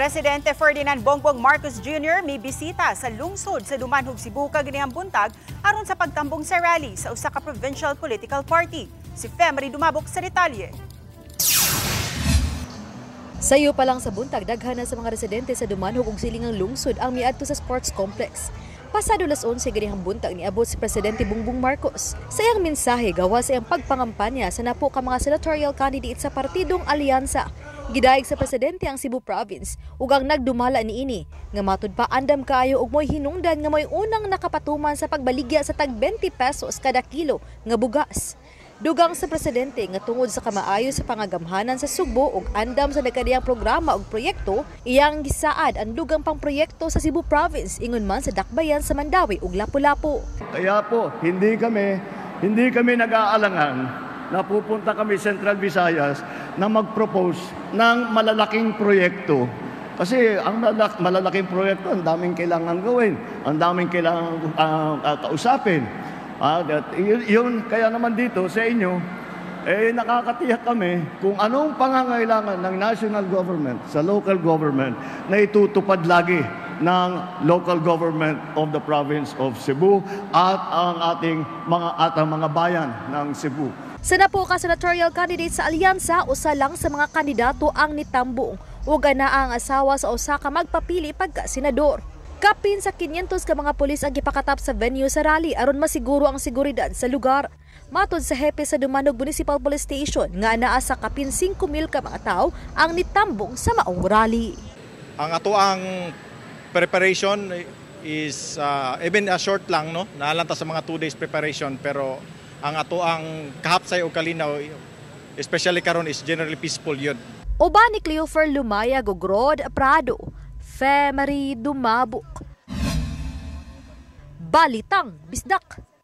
Presidente Ferdinand Bongbong Marcos Jr. May bisita sa lungsod sa Dumanjug, Cebu kaganihang buntag aron sa pagtambong sa rally sa usa ka provincial political party. Si Femery Dumabok sa detalye. Sayo pa lang sa buntag, daghan na sa mga residente sa Dumanjug ug silingang lungsod ang miadto sa sports complex. Pasado alas 11 ganihang buntag, niabot si Presidente Bongbong Marcos. Sa iyang mensahe gawas sa iyang pagpangampanya sa napo ka mga senatorial candidate sa Partidong Alyansa, gidayeg sa presidente ang Cebu Province ug ang nagdumala niini nga matud pa andam kaayo ug mo'y hinungdan nga mo'y unang nakapatuman sa pagbaligya sa tag 20 pesos kada kilo nga bugas. Dugang sa presidente nga tungod sa kamaayo sa pangagamhanan sa Sugbo ug andam sa nagkadiyang programa ug proyekto, iyang gisaad ang dugang pang proyekto sa Cebu Province ingon man sa dakbayan sa Mandaue ug Lapu-Lapu. Kaya po, hindi kami nag-aalangan na pupunta kami Central Visayas na mag-propose ng malalaking proyekto. Kasi ang malalaking proyekto, ang daming kailangan gawin, ang daming kailangan kausapin. Yun, kaya naman dito sa inyo, eh, nakakatiyak kami kung anong pangangailangan ng national government sa local government na itutupad lagi ng local government of the province of Cebu at ang ating mga at ang mga bayan ng Cebu. Sa napo ka senatorial candidate sa alyansa, usa lang sa mga kandidato ang nitambong ug anaa ang asawa sa usa ka magpapili pagka senador. Kapin sa 500 ka mga pulis ang gipakatap sa venue sa rally aron masiguro ang seguridad sa lugar. Matod sa hepe sa Dumanjug Municipal Police Station nga naa sa kapin 5,000 ka mga tawo ang nitambong sa maong rally. Ang ato ang preparation is even a short lang, no, naa lang ta sa mga 2 days preparation, pero ang ato ang kahapsay o kalinaw, especially karon, is generally peaceful yun. Uban ni Cleofer Lumayag ug Rod Prado, Femery Dumabok. Balitang Bisdak.